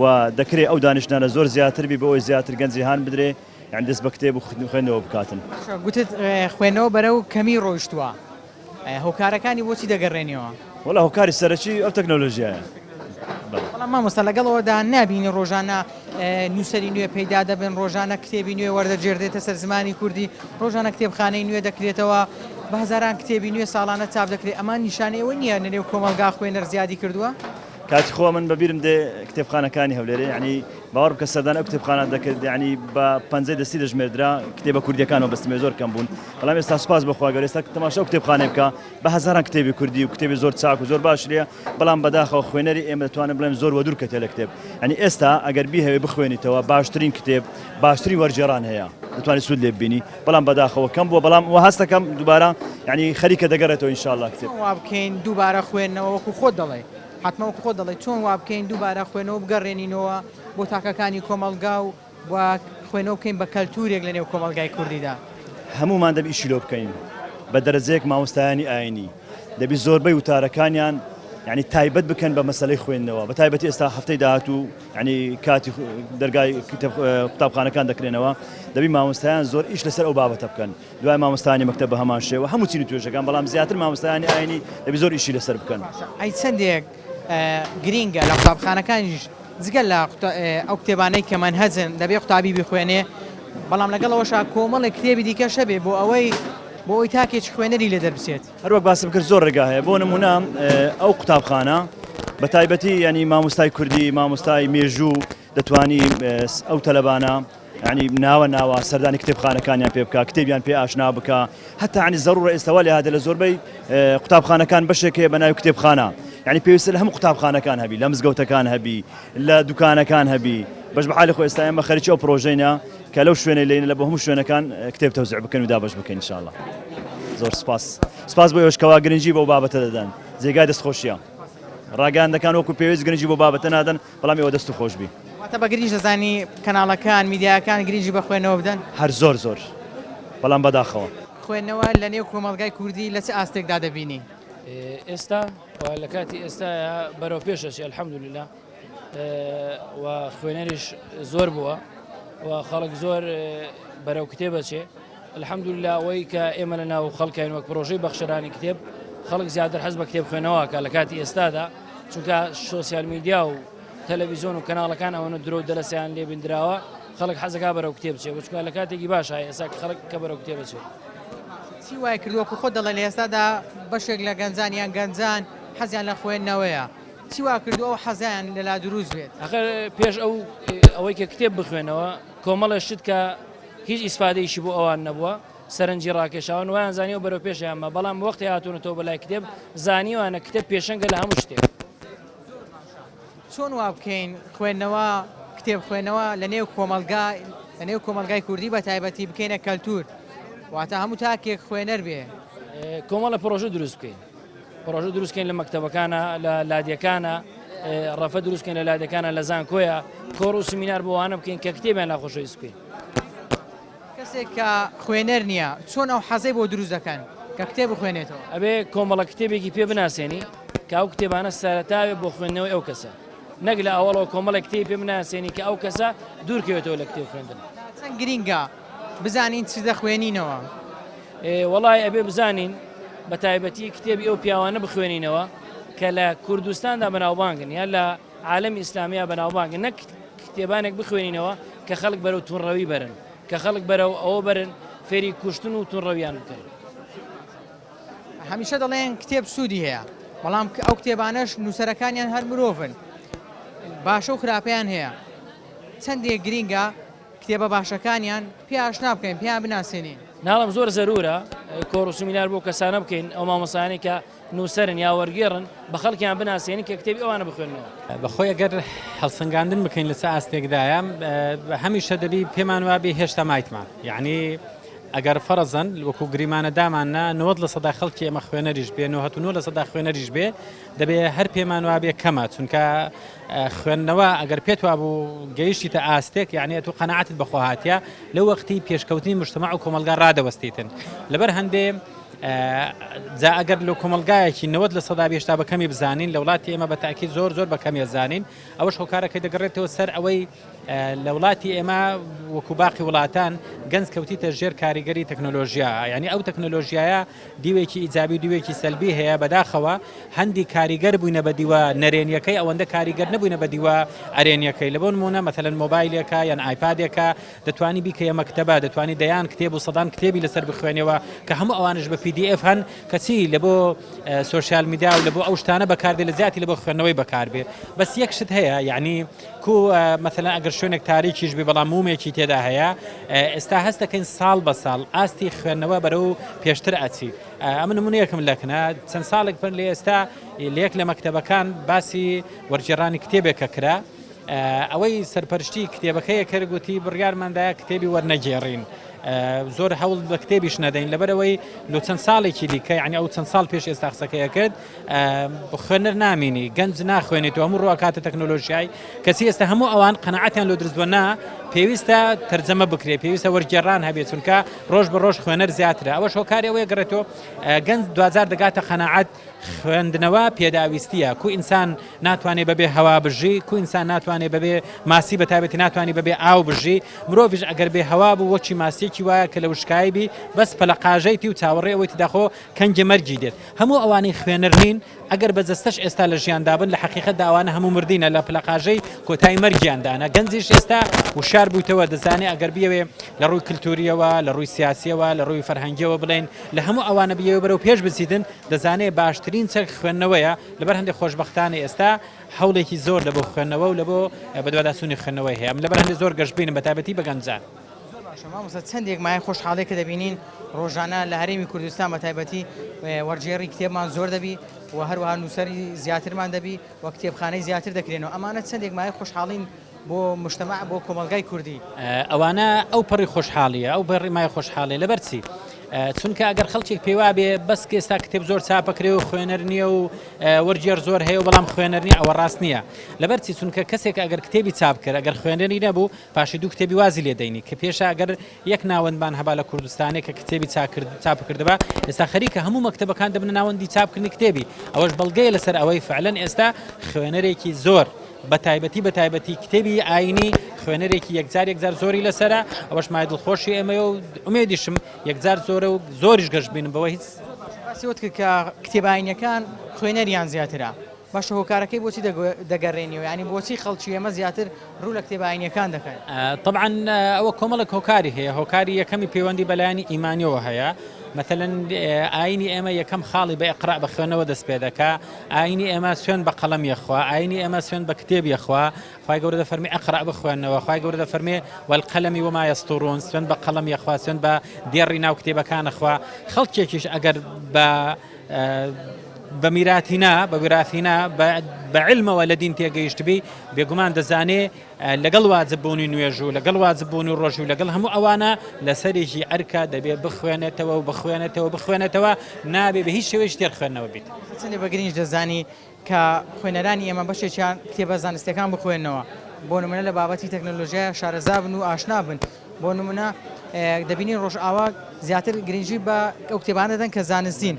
و دەکرێ ئەو دانیشتنانە زۆر زیاتر بی بۆ ئەوەی زیاتر گەنجی هان بدرێ یانی دەست بە کتێب و خوێندنەوە بکاتن. باشە گوتت خوێندنەوە بەرەو کەمی ڕۆیشتووە هۆکارەکانی بۆچی دەگەڕێنیەوە؟ وەڵا هۆکاری سەرەکی ئەو تەکنۆلۆژیایە. بەڵام مامۆستا لەگەڵ ئەوەدا نابینی ڕۆژانە نووسەری نوێ پەیدا دەبن ڕۆژانە کتێبی نوێ وەردەگێردێتە سەر زمانی کوردی ڕۆژانە کتێبخانەی نوێ دەکرێتەوە بە هەزاران کتێبی نوێ ساڵانە چاپ دەکرێت ئەمان نیشانەی ئەوە نییە لەنێو کۆمەڵگا خوێنەر زیادی کردووە؟ کاتی خۆ من بەبیرم دێ کتێبخانەکانی هەولێرێ یانی باوەڕ بکە سەردان ئەو کتێبخانە دەکرد یانی بە پەنجەی دەستی دەژمێردرا کتێبە کوردیەکانەوە بەستمێ زۆر کەم بوون بەڵام ئێستا سوپاس بۆ خوا گەورە ئێستا تەماشا ئەو کتێبخانەی بکە بە هەزاران کتێبی کوردی و کتێبی زۆر چاک و زۆر باش لێیە بەڵام بەداخەوە خوێنەری ئێمە دەتوانم بڵێم زۆر وەدوور کەتێ لە کتێب یانی ئێستا ئەگەر بیهەوێ بخوێنیتەوە باشترین کتێب باشترین وەرگێڕان هەیە دەتوانانی سوود لێ ببینی بەڵام بەداخەوە کەم بووە بەڵام وە هەستەکەم دووبارە. یعنی خەریکە دەگەڕێتەوە ان شاء اللە کتێب. چۆن وا بکەین دووبارە خوێندنەوە وەکو خۆت دەڵێی حەتمەن وەکو خۆت دەڵێی چۆن وا بکەین دووبارە خوێندنەوە بگەڕێنینەوە بۆ تاکەکانی کۆمەڵگا و و خوێندنەوە بکەین بە کەلتوورێک لە نێو کۆمەڵگای کوردیدا؟ هەموومان دەبی ئیشی لۆ بکەین بە دەرەجەیەک مامۆستایانی ئاینی دەبی زۆربەی وتارەکانیان یعنی تایبەت بکەن بە مەسەلەی خوێندنەوە بە تایبەتی ئێستا هەفتەی داهاتوو یعنی کاتی دەرگای قوتابخانەکان دەکرێنەوە دەبی مامۆستایان زۆر ئیش لەسەر ئەو بابەتە بکەن دوای مامۆستایانی مەکتەب بە هەمان شێوە هەموو چین و توێژەکان بەڵام زیاتر مامۆستایانی ئاینی دەبی زۆر ئیشی لەسەر بکەن. ئەی چەندێک گرینگە لە قوتابخانەکانیش جگە لە ئەو کتێبانەی کە مەنهەجن دەبێ قوتابی بیخوێنێ بەڵام لەگەڵ ئەوەشا کۆمەڵێک کتێبی دیکەش هەبێ بۆ ئەوەی بۆ ئەوەی تاکێکی خوێنەری لێ دەربچێت. هەروەک باسم کرد زۆر ڕێگا هەیە بۆ نمونە ئەو قوتابخانە بە تایبەتی ینی مامۆستای کوردی مامۆستای مێژوو دەتوانی ئەو تەلەبانە ینی ناوە ناوە سەردانی کتێبخانەکانیان پێ بکە کتێبیان پێ ئاشنا بکە هەتا عنی زەڕورە ئێستا وا لێهاتە لە زۆربەی قوتابخانەکان بەشێک هەیە بە ناوی کتێبخانە یعنی پێویستە لە هەموو قوتابخانەکان هەبی لە مزگەوتەکان هەبی لە دوکانەکان هەبی بەش بە حالی خۆ ئێستا ئێمە خەریکی ئەو پرۆژەینە کە لەو شوێنەی لێینە لە بۆ هەموو شوێنەکان کتێب تەوزیع بکەین و دابەش بکەین ان شاء الله زۆر سپاس سپاس بۆ ئێوەش کەوا گرنگی بەو بابەتە دەدەن جێگای دەستخۆشیە ڕاگەیاندەکان وەکو پێویست گرنگی بۆ بابەتە نادەن بەڵام ئێوە دەست خۆش بی. واتە بە گرینج دەزانی کەناڵەکان میدیاکان گرینگی بە خوێندنەوە بدەن؟ هەر زۆر زۆر بەڵام بەداخەوە. خوێندنەوە لە نێو کۆمەڵگای کوردی لە چ ئاستێکدا دەبینی؟ ئێستا و لە کاتی ئێستایا بەرەو پێش ئەچێ الحمدللە و خوێنەریش زۆر بووە و خەڵک زۆر بەرەو کتێب ئەچێ الحمدللە ئەوەی کە ئێمە لە ناو خەڵکین وەک پرۆژەی بەخشەرانی کتێب خەڵک زیاتر حەز بە کتێب خوێنەوەکە لە کاتی ئێستادا چونکە سۆسیال میدیا و تەلەڤیزیۆن و کەناڵەکان ئەوەنە درۆ و دەلەسەیان لێ بندراوە خەڵک حەزەکا بەرەو کتێب بچێ چونکە لە کاتێکی باشە ئێستا خەڵک کە بەرەو کتێب بچێ. چی وای کردووە وەکو خۆت دەڵێ لە ئێستادا بەشێک لە گەنجان یان گەنجان حەزیان لە خوێندنەوەیە چی وا کردووە ئەو حەزیان لەلا دروست بێت؟ ئەخر پێش ئەو ئەوەی کە کتێب بخوێنەوە کۆمەڵێ شت کە هیچ ئیسفادەیەکی بۆ ئەوان نەبووە سەرنجی ڕاکێشاون وایان زانیوە بەرەو پێشیان بە بەڵام وەختی هاتوونەتەوە بەلای کتێب زانیوانە کتێب پێشەنگە لە هەموو شتێک. چۆن وا بکەین خوێندنەوە کتێب خوێندنەوە لە نێو کۆمەڵگا لە نێو کۆمەڵگای کوردی بە تایبەتی بکەینە کەلتور واتە هەموو تاکێک خوێنەر بێ؟ کۆمەڵە پرۆژە دروست بکەین پرۆژە دروستکەین لە مەکتەبەکانە لە لادیەکانە ڕەفە دروستکەین لە لادەکانە لە زانکۆیە کۆڕ و سمینار بۆ وانە بکەین کە کتێبیان لا خۆشەویست بکەین. کەسێک کە خوێنەر نییە چۆن ئەو حەزەی بۆ دروست دەکەن کە کتێب بخوێنێتەوە؟ ئەبێ کۆمەڵە کتێبێکی پێ بناسێنی کە ئەو کتێبانە سەرەتاوێ بۆ خوێندنەوەی ئەو کەسە نەک لە ئەوەڵەوە کۆمەڵێک کتێبی پێ بناسێنی کە ئەو کەسە دوورکەوێتەوە لە کتێب خوێندن. چەند گرینگە بزانین چ دەخوێنینەوە؟ وەڵای ئەبێ بزانین بە تایبەتی کتێبی ئەو پیاوانە بخوێنینەوە کە لە کوردستاندا بەناوبانگن یا لە عالەمی ئیسلامیا بەناوبانگن نەک کتێبانێک بخوێنینەوە کە خەڵک بەرەو توندڕەوی بەرن کە خەڵک بەرەو ئەوە بەرن فێری کوشتن و توندڕەویان بکەن. هەمیشە دەڵێن کتێب سوودی هەیە بەڵام ئەو کتێبانەش نووسەرەکانیان هەر مرۆڤن باشە و خراپەیان هەیە چەندێک گرینگە کتێبە باشەکانیان پێ ئاشنا بکەین پێیان بناسێنین. ناڵم زۆر زەرورە کۆڕ و سمینار بۆ کەسانە بکەین ئەو مامۆستایانەی کە نووسەرن یا وەرگێڕن بە خەڵکیان بناسێنین کە کتێبی ئەوانە بخوێننەوە. بەخۆی ئەگەر هەڵسەنگاندن بکەین لە چ ئاستێکدایە هەمیشە دەبی پێمان وابێ هێشتا مایتمان یعنی ئەگەر فەرزەن وەکو گریمانە دامان نا 90 لە سەدا خەڵکی ئێمە خوێنەریش بێ 99 لە سەدا خوێنەریش بێ دەبێ هەر پێمان وابێ کەمە چونکە خوێندنەوە ئەگەر پێت وابوو گەیشتیتە ئاستێک یعنی ئەتوو قەناعەتت بەخۆ هاتیە لەو وەختی پێشکەوتنی مجتمع و کۆمەڵگا ڕادەوەستیتن لەبەر هەندێ جا ئەگەر لە کۆمەڵگایەکی 90 لە سەدا بێشتا بە کەمی بزانین لە وڵاتی ئێمە بە تاکی زۆر زۆر بە کەمی زانین ئەوەش هۆکارەکەی دەگەڕێتەوە سەر ئەوەی لە وڵاتی ئێمە وەکو باقی وڵاتان گەنج کەوتیتە ژێر کاریگەری تەکنۆلۆژیا یعنی ئەو تەکنۆلۆژیایە دیوێکی ئیجابی و دیوێکی سەلبی هەیە بەداخەوە هەندی کاریگەر بووینە بە دیوە نەرێنیەکەی ئەوەندە کاریگەر نەبووینە بە دیوە ئەرێنیەکەی لە بۆ نمونە مەثلەن مۆبایلێکە یان ئایپادێکە دەتوانی بیکەیە مەکتەبە دەتوانی دەیان کتێب و سەدان کتێبی لەسەر بخوێنەوە کە هەموو ئەوانش بە PDF هەن کەچی لە بۆ سۆشیال میدیا و لە بۆ ئەو شتانە بەکاردێ لە زیاتی لە بۆ خوێندنەوەی بەکاربێ بەس یەک شت هەیە یعنی کو مەسەلەن ئەگەر شوێنێک تاریکیش بێ بەڵام مومێکی تێدا هەیە ئێستا هەست دەکەین ساڵ بە ساڵ ئاستی خوێندنەوە بەرەو پێشتر ئەچی ئەمە نمونەیەکم لەکنە چەند ساڵێک پن لە ئێستا لە یەک لە مەکتەبەکان باسی وەرگێڕانی کتێبێکە کرا ئەوەی سەرپەرشتی کتێبەکەیە کرد گوتی بڕیارماندایە کتێبی وەرنەگێڕین. زۆر هەوڵ بە کتێبیش نەدەین لەبەرەوەی لۆ چەند ساڵێکی دیکە یعنی ئەو چەند ساڵ پێش ئێستا قسەکەی کرد خوێنەر نامینی گەنج ناخوێنێت و هەموو ڕواکاتە تەکنۆلۆژیای کەسی ئێستا هەموو ئەوان قەنەعەتیان لۆ دروست بووە نا پێویستە تەرجەمە بکرێت پێویستە وەرگێڕان هەبێت چونکە ڕۆژ بە ڕۆژ خوێنەر زیاترە ئەوەش هۆکاری ئەوەیە گەڕێتەوە گەنج دواجار دەگاتە قەناعەت خوێندنەوە پێداویستیە کو ئینسان ناتوانێت بەبێ هەوا بژی کو ئینسان ناتوانێت بەبێ ماسی بە تایبەتی ناتوانانی بەبێ ئاو بژی مرۆڤش ئەگەر بێ هەوا بوو وەکی ماسیەکی وایە کە لە وشکایی بی بەس پەلەقاژەیتی و چاوەڕێ ئەوەیتی داخۆ کەنگێ مەرگی دێت هەموو ئەوانەی خوێنەر نین ئەگەر بە جەستەش ئێستا لە ژیاندا بن لە حەقیقەتدا ئەوانە هەموو مردینە لە پلەقاژەی کۆتایی مەرگیاندانە گەنجیش ئێستا وشار بوویتەوە دەزانێ ئەگەر بیەوێ لە ڕووی کللتوریەوە لە ڕووی سیاسیەوە لە ڕووی فەرهەنگیەوە بڵێن لە هەموو ئەوانە بیەوێ بەرەو پێش بچیتن دەزانێ باشترین چەک خوێندنەوەیە لەبەر هەندێک خۆشبەختانە ئێستا هەوڵێکی زۆر لە بۆ خوێندنەوە و لە بۆ بەدواداچوونی خوێندنەوەی هەیە من لەبەر هەندێک زۆر گەشبینم بە تایبەتی بە گەنجان. زۆر باشە مامۆستا چەندێک مایەی خۆشحاڵیە کە دەبینین ڕۆژانە لە هەرێمی کوردستان بە تایبەتی وەرگێڕی کتێبمان زۆر دەبی و هەروەها نووسەری زیاترمان دەبی و کتێبخانەی زیاتر دەکرێنەوە ئەمانە چەندێک مایەی خۆشحاڵین بۆ مجتمع بۆ کۆمەڵگای کوردی. ئەوانە ئەو پەڕی خۆشحاڵیە ئەو پەڕی مایە خۆشحاڵیە لەبەر چی؟ چونکە ئەگەر خەڵکێک پێی وابێ بەس کە ئێستا کتێب زۆر چاپەکرێ و خوێنەر نییە و وەرگێڕ زۆر هەیە و بەڵام خوێنەر نییە ئەوە ڕاست نییە لەبەر چی چونکە کەسێک ئەگەر کتێبی چاپ کرد ئەگەر خوێنەری نەبوو پاشی دوو کتێبی وازی لێ دەینی کە پێشە ئەگەر یەک ناوەندمان هەبا لە کوردستانێ کە کتێبی چاپ کردبا ئێستا خەریکە هەموو مەکتەبەکان دەبنە ناوەندی چاپکردنی کتێبی ئەوەش بەڵگەیە لەسەر ئەوەی فعلەن ئێستا خوێنەرێکی زۆر بە تایبەتی بە تایبەتی کتێبی ئاینی خوێنەرێکی یەکجار یەکجار زۆری لەسرە ئەوەش مای دڵخۆشی ئێمەیە و ئومێدیشم یەکجار زۆرە و زۆریش گەشتبینم بەوە هیچ باسی وت کرد کە کتێب ئاینیەکان خوێنەریان زیاترە باشە هۆکارەکەی بۆچی دەگەرێنیەوە یانی بۆچی خەڵکی ئێمە زیاتر ڕوو لە کتێبە ئاینیەکان دەکەن؟ تەبعەن ئەوە کۆمەڵێک هۆکاری هەیە هۆکاری یەکەمی پەیوەندی بە لایەنی ئیمانیەوە هەیە مەثلەن ئاینی ئێمە یەکەم خاڵی بە ئقرا بە خوێنەوە دەست پێ دەکا ئاینی ئێمە سوێن بە قەڵەم یەخوا ئاینی ئێمە سوێن بە کتێب یەخوا خوای گەورە دەفەرمی اقرا بخوێنەوە خوای گەورە دەفەرمێ والقلم وما يسطرون سوێن بە قەڵەم یەخوا سوێن بە دێڕی ناو کتێبەکان ئەخوا خەڵکێکیش ئەگەر بە بە میراتی نا، بە ویراثی نا، بە عیلمەوە لە دین تێگەیشتبی، بێگومان دەزانێ لەگەڵ واجب بوونی نوێژ و لەگەڵ واجب بوونی ڕۆژی و لەگەڵ هەموو ئەوانە لەسەرێکی ئەرکە دەبێ بخوێنێتەوە و بخوێنێتەوە بخوێنێتەوە نابێ بە هیچ شێوەیەکی تێر خوێندنەوە بیت. چەندێ بە گرنگیش دەزانی کە خوێنەرانی ئێمە بەشێکیان کتێبە زانستیەکان بخوێننەوە بۆ نمونە لە بابەتی تەکنەلۆژیا شارەزا بن و ئاشنا بن بۆ نمونە دەبینین ڕۆژئاوا زیاتر گرنگی بە ئەو کتێبانە دەدەن کە زانستین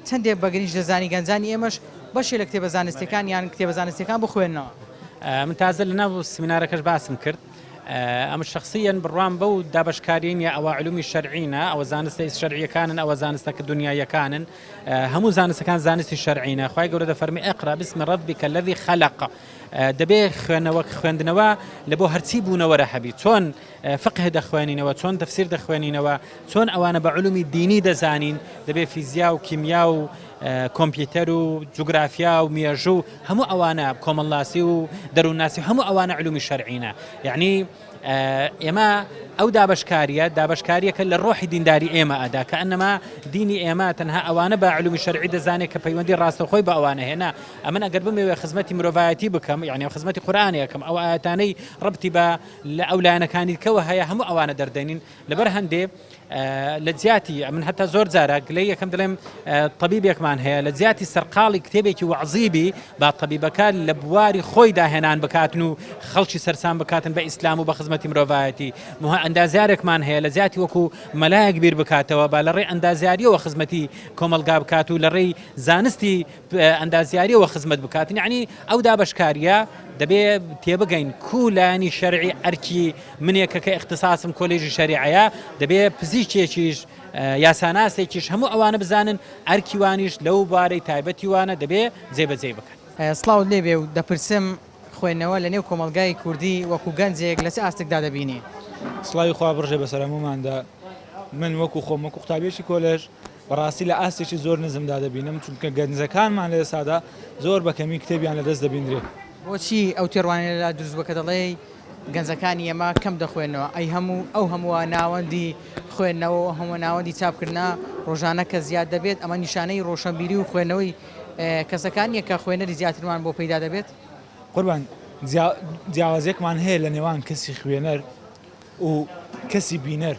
چەندێک بە گرنگ دەزانی گەنجانی ئێمەش بەشێ لە کتێبە زانستیەکان یان کتێبە زانستیەکان بخوێننەوە؟ من تازە لە ناو سمینارەکەش باسم کرد ئەمە شخصیەن بڕوام بەو دابەشکاریە نیە ئەوە علومی شەرعینە ئەوە زانستە شەرعیەکانن ئەوە زانستە کە دنیاییەکانن هەموو زانستەکان زانستی شەرعینە خوای گەورە دەفەرمی اقرا باسم ربک الذی خلق دەبێ خوێنەوە خوێندنەوە لە بۆ هەرچی بوونەوەرە هەبی چۆن فقه دەخوێنینەوە چۆن تەفسیر دەخوێنینەوە چۆن ئەوانە بە علومی دینی دەزانین دەبێ فیزیا و کیمیا و کۆمپیوتەر و جوگرافیا و مێژوو هەموو ئەوانە کۆمەڵناسی و دەروونناسی هەموو ئەوانە علومی شەرعینە یعنی ئێمە ئەو دابەشکاریە دابەشکاریەکە لە ڕۆحی دینداری ئێمە ئەدا کە ئەنەما دینی ئێمە تەنها ئەوانە بە علومی شەرعی دەزانێت کە پەیوەندی ڕاستەخۆی بە ئەوانە هێنا ئەمن ئەگەر بمەوێ خزمەتی مرۆڤایەتی بکەم یعنی ئەو خزمەتی قورئانێکم ئەو ئاەتانەی ڕبتی بە لە ئەو لایەنەکانی کەوە هەیە هەموو ئەوانە دەردەنین لەبەر هەندێ لە جیاتی ئەمن هەتا زۆر جارە گلەی یەکەم دەڵێم تەبیبێکمان هەیە لە جیاتی سەرقاڵی کتێبێکی وەعزی بی با تەبیبەکە لە بواری خۆی داهێنان بکاتن و خەڵکی سەرسام بکاتن بە ئیسلام و بە خزمەتی مرۆڤایەتی موها ئەندازیارێکمان هەیە لە جیاتی وەکو مەلایەک بیر بکاتەوە با لە ڕێی ئەندازیاریەوە خزمەتی کۆمەڵگا بکات و لە ڕێی زانستی ئەندازیاریەوە خزمەت بکات یعنی ئەو دابەشکاریە دەبێ تێبگەین کو لایەنی شەرعی ئەرکی منێکە کە ئیختیساسم کۆلێژی شەریعەیە دەبێ پزیشکێکیش یاساناسێکیش هەموو ئەوانە بزانن ئەرکی وانیش لەو بوارەی تایبەتی وانە دەبێ جێبەجێی بکەن. سڵاوت لێبێ و دەپرسم خوێندنەوە لە نێو کۆمەڵگای کوردی وەکو گەنجێک لە چ ئاستێکدا دەبینی؟ سڵاوی خوا بڕژێ بەسەر هەمووماندا من وەکو خۆم وەکو قوتابیەکی کۆلێژ بەڕاستی لە ئاستێکی زۆر نزمدا دەبینم چونکە گەنجەکانمان لە ئێستادا زۆر بە کەمی کتێبیان لەدەست دەبیندرێ. بۆچی ئەو تێڕوانینە لا دروست بووە کە دەڵێی گەنجەکانی ئێمە کەم دەخوێننەوە؟ ئەی هەموو ئەو هەمووە ناوەندی خوێندنەوە و هەموو ناوەندی چاپکردنە ڕۆژانە کە زیاد دەبێت ئەمە نیشانەی ڕۆشەنبیری و خوێندنەوەی کەسەکان نییە کە خوێنەری زیاترمان بۆ پەیدا دەبێت؟ قوربان جیاوازیەکمان هەیە لە نێوان کەسی خوێنەر و کەسی بینەر.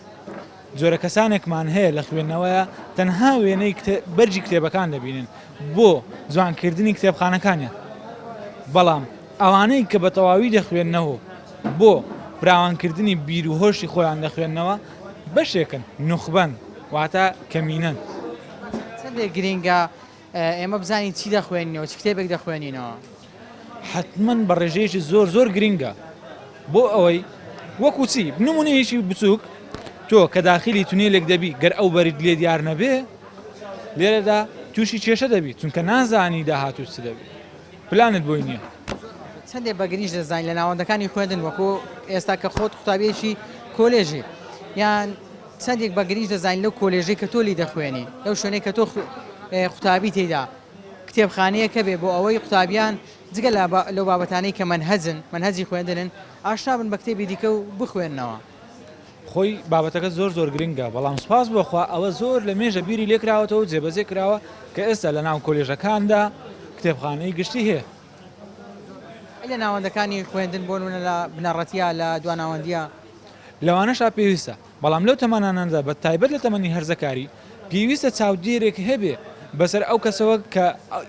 جۆرە کەسانێکمان هەیە لە خوێندنەوەیە تەنها وێنەی بەرگی کتێبەکان دەبینن بۆ جوانکردنی کتێبخانەکانیان بەڵام ئەوانەی کە بە تەواوی دەخوێندنەوە بۆ فراوانکردنی بیر و هۆشی خۆیان دەخوێندنەوە بەشێکن نوخبەن واتە کەمینەن. چەندێک گرینگە ئێمە بزانین چی دەخوێنینەوە چ کتێبێک دەخوێنینەوە؟ حەتمەن بە ڕێژەیەکی زۆر زۆر گرینگە بۆ ئەوەی وەکو چی نمونەیەکی بچووک تۆ کە داخلی تونێلێک دەبی گەر ئەو بەریت لێ دیار نەبێ لێرەدا تووشی کێشە دەبی چونکە نازانی داهاتوو چ دەبی پلانت بۆی نییە. چەندێک بە گرینگ دەزانین لە ناوەندەکانی خوێندن وەکو ئێستا کە خۆت قوتابیەکی کۆلێژی یان چەندێک بە گرینگ دەزانین لەو کۆلێژەی کە تۆ لی دەخوێنی لەو شوێنەی کە تۆ قوتابی تێیدا کتێبخانەیەک هەبێ بۆ ئەوەی قوتابیان جگە لە لەو بابەتانەی کە مەنهەجن مەنهەجی خوێندنن ئاشنا بن بە کتێبی دیکە و بخوێننەوە. خۆی بابەتەکە زۆر زۆر گرنگە بەڵام سوپاس بۆ خوا ئەوە زۆر لە مێژە بیری لێکراوەتەوە و جێبەجێ کراوە کە ئێستا لە ناو کۆلێژەکاندا کتێبخانەی گشتی هەیە. ئەی لە ناوەندەکانی خوێندن بۆ نمونە لە بنەڕەتیە لە دواناوەندیە؟ لەوانەشا پێویستە، بەڵام لەو تەمەنانەدا بە تایبەت لە تەمەنی هەرزەکاری پێویستە چاودێرێک هەبێ بەسەر ئەو کەسەوە کە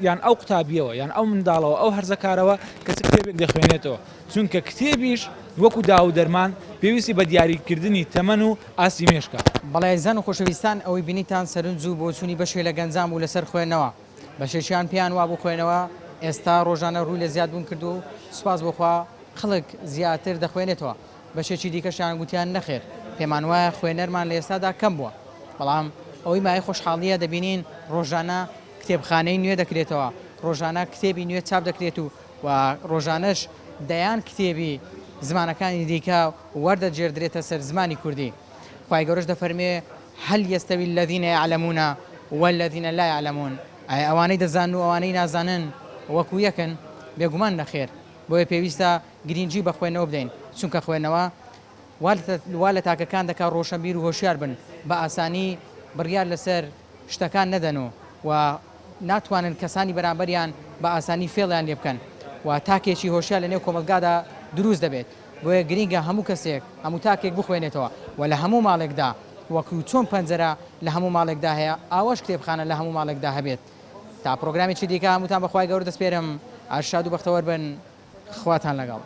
یان ئەو قوتابیەوە یان ئەو منداڵەوە ئەو هەرزەکارەوە کە چ کتێبێک دەخوێنێتەوە چونکە کتێبیش وەکو داو و دەرمان پێویستی بە دیاریکردنی تەمەن و ئاستی مێشکە. بەڵێ ئازیزان و خۆشەویستان ئەوەی بینیتان سەرنج و بۆچوونی بەشێ لە گەنجان بوو لەسەر خوێندنەوە. بەشێکیان پێیان وابوو خوێنەوە ئێستا ڕۆژانە ڕووی لە زیادبوون کردووە و سوپاس بۆ خوا خەڵک زیاتر دەخوێنێتەوە، بەشێکی دیکەشیان گوتیان نەخێر پێمان وایە خوێنەرمان لە ئێستادا کەم بووە، بەڵام ئەوەی مایەی خۆشحاڵییە دەبینین ڕۆژانە کتێبخانەی نوێ دەکرێتەوە، ڕۆژانە کتێبی نوێ چاپ دەکرێت و و ڕۆژانەش دەیان کتێبی زمانەکانی دیکە وەردەگێردرێتە سەر زمانی کوردی. خوای گەورەش دەفەرموێ، هل یستوی الذین یعلمون والذین لا یعلمون، ئایا ئەوانەی دەزانن و ئەوانەی نازانن وەکو یەکن؟ بێگومان نەخێر، بۆیە پێویستە گرینگی بە خوێندنەوە بدەین، چونکە خوێندنەوە وا لە تاکەکان دەکات ڕۆشەنبیر و هۆشیار بن، بە ئاسانی بڕیار لەسەر شتەکان نەدەن و و ناتوانن کەسانی بەرامبەریان بە ئاسانی فێڵیان لێ بکەن و تاکێکی هۆشیار لەنێو کۆمەڵگادا دروست دەبێت. بۆیە گرینگە هەموو کەسێک، هەموو تاکێک بخوێنێتەوە و لە هەموو ماڵێکدا وەکو چۆن پەنجەرە لە هەموو ماڵێکدا هەیە، ئاواش کتێبخانە لە هەموو ماڵێکدا هەبێت. تا پڕۆگرامێکی دیکە هەمووتان بە خوای گەورە دەسپێرم. هەر شاد و بەختەوەر بن. خواتان لەگەڵ.